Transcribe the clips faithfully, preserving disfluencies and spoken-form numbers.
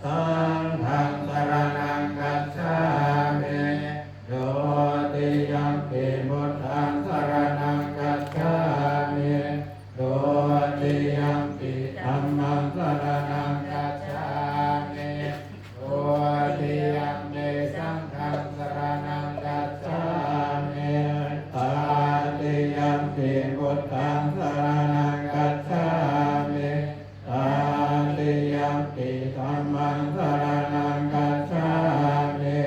Saṅghaṃ saraṇaṃ gacchāmi. Dutiyampi buddhaṃ saraṇaṃ gacchāmi. Dutiyampi dhammaṃ saraṇaṃ gacchāmi. Dutiyampi saṅghaṃ saraṇaṃ gacchāmi. Tatiyampi buddhaṃ saraṇaṃ gacchāmi. Tatiyampi dhammaṃ saraṇaṃ gacchāmi.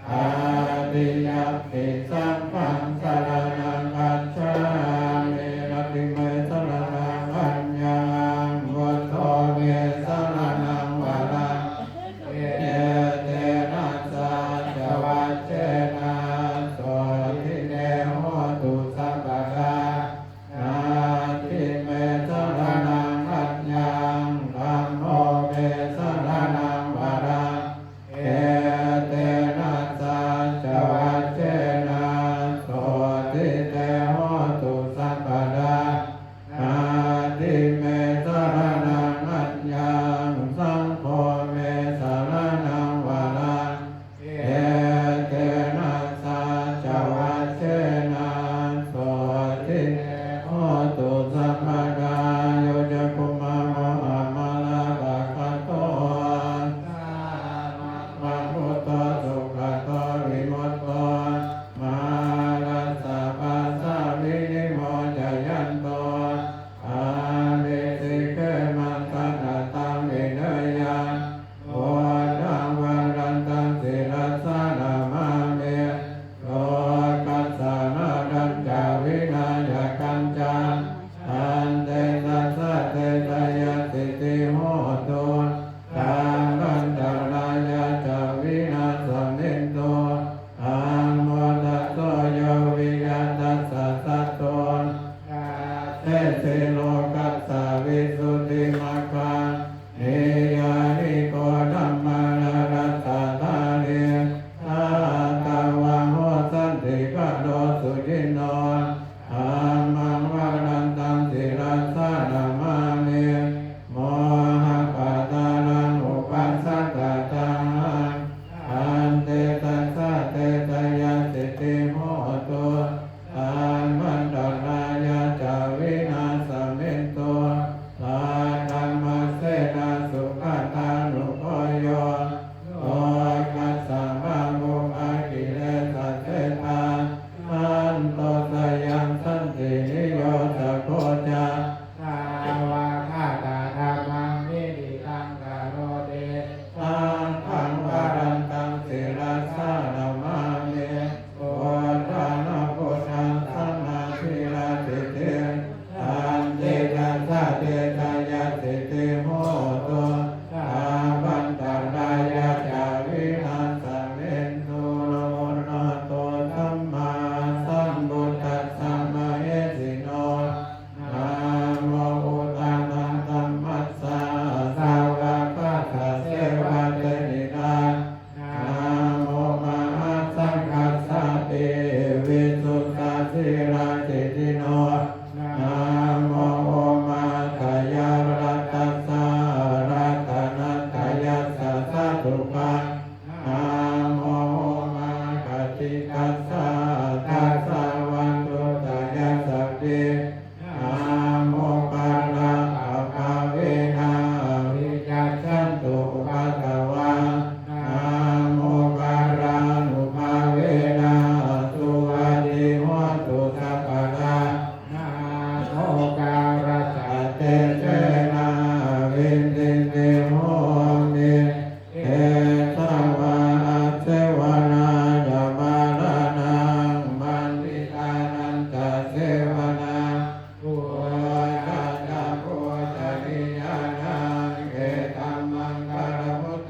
Tatiyampi saṅghaṃ saraṇaṃ gacchāmi. Natthi me saraṇaṃ aññaṃ, buddho me saraṇaṃ varaṃ. Etena saccavajjena, sotthi te hotu sabbadā. Natthi me saraṇaṃ aññaṃ, dhammo me saraṇaṃ varaṃ. Etena saccavajjena, sotthi te hotu sabbadā. Natthi me saraṇaṃ aññaṃ, saṅgho me saraṇaṃ varaṃ. Etena saccavajjena, sotthi te hotu sabbadā. Yo cakkhumā mohamalāpakaṭṭho, dhammaṃ paṭivutti sugato vimutto, mārassa pāsā vinimocayanto, pāpesi khemaṃ janataṃ vineyyaṃ. Buddhaṃ varantaṃ sirasā namāmi, lokassa mārañca vināyakañca. Tantejasā te jayasiddhi hotu, sabbantarāyā ca vināsamentu. Dhammo dhajo yo viya tassa satthu, dassesi lokassa visuddhimaggaṃ. Niyyāniko dhammadharassa dhārī, sātāvaho santikaro suciṇṇo. Dhammaṃ varantaṃ sirasā namāmi, mohappadālaṃ upasantadāhaṃ. Tantejasā te jayasiddhi hotu, sabbantarāyā ca vināsamentu. Saddhammasenā sugatānugo yo, lokassa pāpūpakilesajetā, santo sayaṃ santiniyojako ca, svākkhātadhammaṃ viditaṃ karoti. Saṅghaṃ varantaṃ sirasā namāmi, buddhānubuddhaṃ samasīladiṭṭhiṃ. Tantejasā te jayasiddhi hotu, sabbantarāyā ca vināsamentu. Namo arahato sammāsambuddhassa mahesino. Namo uttamadhammassa svākkhātasseva tenidha. Namo mahāsaṅghassāpi visuddhasīladiṭṭhino. Namo omātyāraddhassa ratanattayassa sādhukaṃ. Namo omakātītassa tassa vatthuttayassapi. Namokārappabhāvena vigacchantu upaddavā. Namokārānubhāvena suvatthi hotu sabbadā. Namokārassa tejena vidhimhi homi tejavā. Asevanā ca bālānaṃ, paṇḍitānañca sevanā, pūjā ca pūjanīyānaṃ, etammaṅgalamuttamaṃ.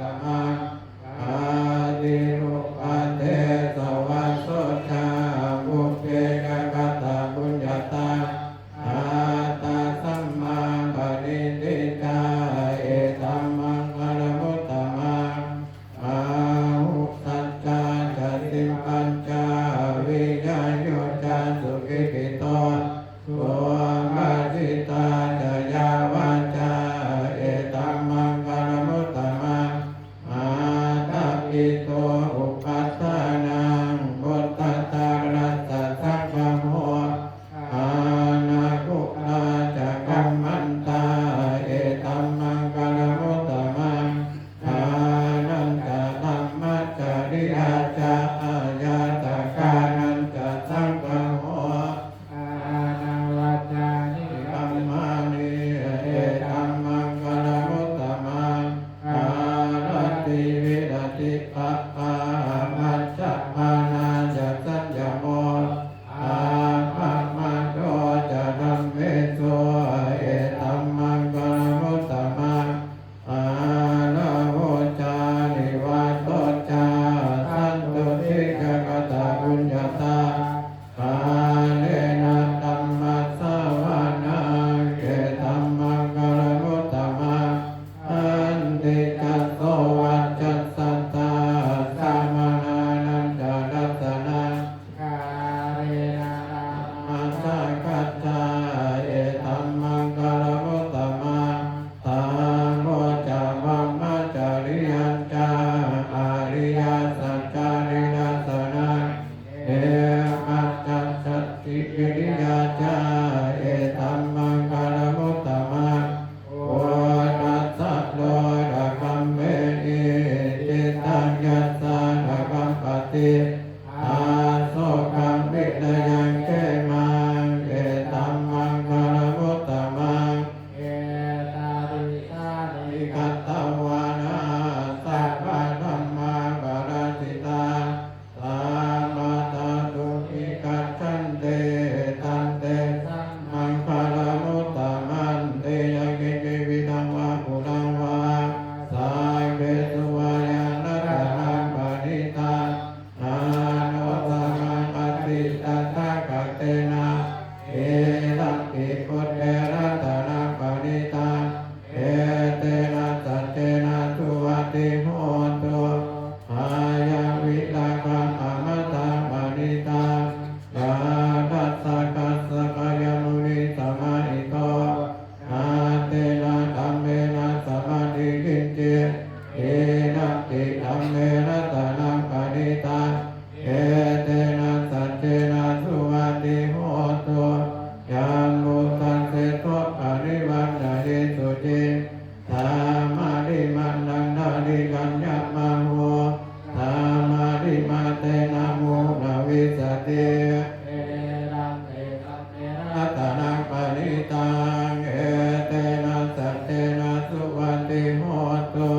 Idampi dhamme ratanaṃ paṇītaṃ, etena saccena suvatthi hotu. Yambu saṃsedho parivaṇṇayī suciṃ, dhammadhimānantarikaññamāhu, dhammadhimānena mūḷavissati. Idampi ratanaṃ paṇītaṃ, etena saccena suvatthi hotu.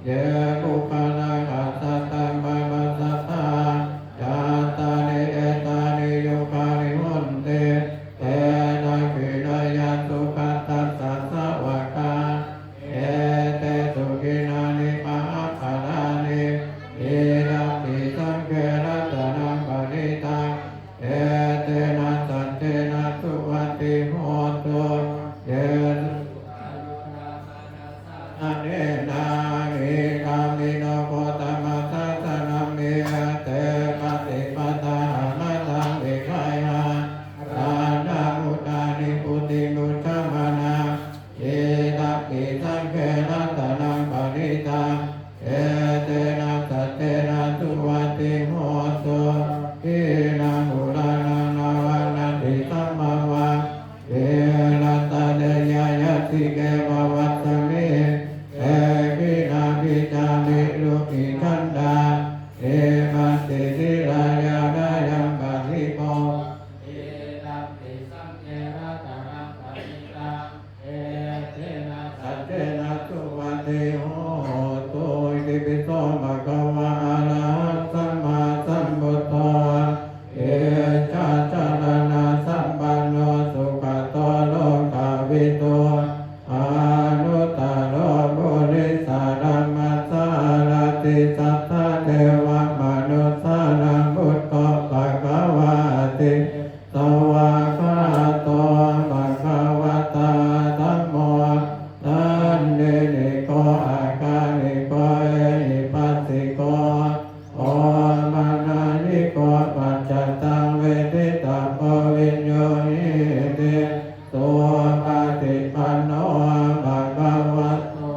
Ye puggalā aṭṭha sataṃ pasatthā, cattāri etāni yugāni honti, te dakkhiṇeyyā sugatassa sāvakā, etesu dinnāni mahapphalāni. Idampi saṅghe ratanaṃ paṇītaṃ, etena saccena suvatthi hotu. Ye anena nikkāmino gotamasāsanamhi, te pattipattā amataṃ vigayha, laddhā mudhā nibbutiṃ bhuñjamānā. Idampi saṅghe ratanaṃ paṇītaṃ, etena saccena suvatthi hotu. Khīṇaṃ purāṇaṃ navaṃ natthi sambhavaṃ, virattacittāyatike bhavasmiṃ, te khīṇabījā aviruḷhichandā, nibbanti dhīrā yathāyaṃ padīpo. Idampi saṅghe ratanaṃ paṇītaṃ, etena saccena suvatthi hotu. Itipi so bhagavā arahaṃ sammāsambuddho, vijjācaraṇasampanno sugato lokavidū, anuttaro purisadammasārathi satthā devamanussānaṃ buddho bhagavāti. Svākkhāto bhagavatā dhammo, sandiṭṭhiko akāliko ehipassiko, opanayiko paccattaṃ veditabbo viññūhīti. Supaṭipanno bhagavato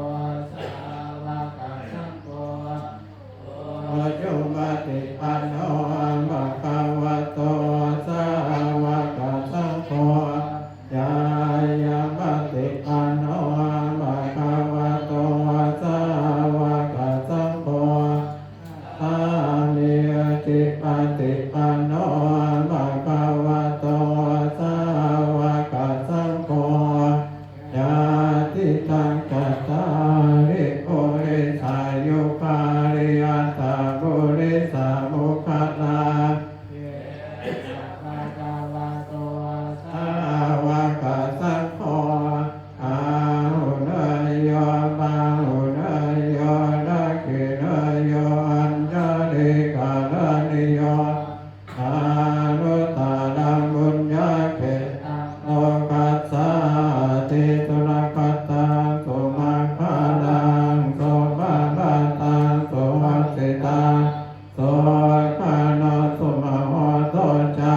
sāvakasaṅgho, ujupaṭipanno bhagavato sāvakasaṅgho, ñāyapaṭipanno bhagavato sāvakasaṅgho, sāmīcipaṭipanno bhagavato sāvakasaṅgho, yadidaṃ cattāri purisayugāni aṭṭha purisapuggalā, esa bhagavato sāvakasaṅgho, āhuneyyo pāhuneyyo dakkhiṇeyyo añjalikaraṇīyo, anuttaraṃ puññakkhettaṃ lokassāti. Sunakkhattaṃ sumaṅgalaṃ supabhātaṃ suhuṭṭhitaṃ, sukhaṇo sumuhutto ca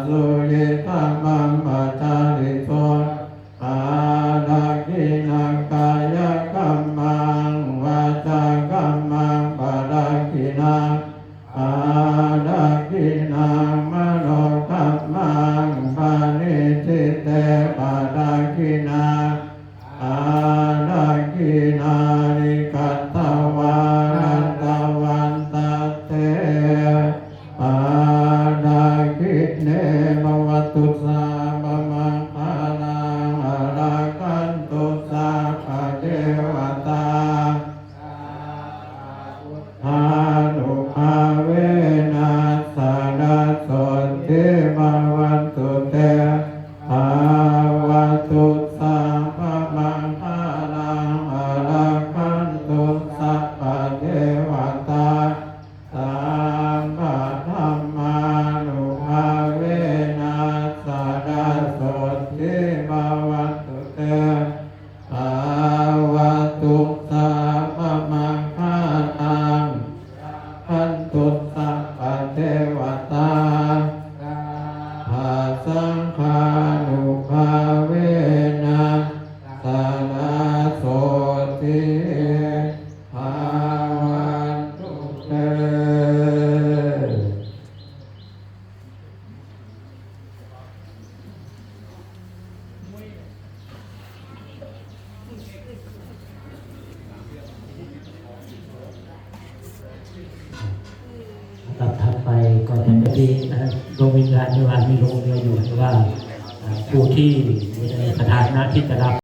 suyiṭṭhaṃ brahmacārisu, padakkhiṇaṃ kāyakammaṃ vācākammaṃ padakkhiṇaṃ, padakkhiṇaṃ manokammaṃ paṇidhī te padakkhiṇā, padakkhiṇāni katvāna labhantatthe padakkhiṇe. Bhavatu sabbamaṅgalaṃ rakkhantu sabbadevatā, sabbabuddhānubhāvena sadā sotthī bhavantu te. Bhavatu sabbamaṅgalaṃ rakkhantu sabbadevatā, sabbadhammānubhāvena sadā sotthī bhavantu te. Bhavatu sabbamaṅgalaṃ rakkhantu sabbadevatā, sabbasaṅghānubhāvena sadā sotthī ที่เอ่อดวงวิญญาณที่ว่ามีลงเรืออยู่หรือว่าเอ่อผู้ที่อยู่ในสถานะที่จะรับ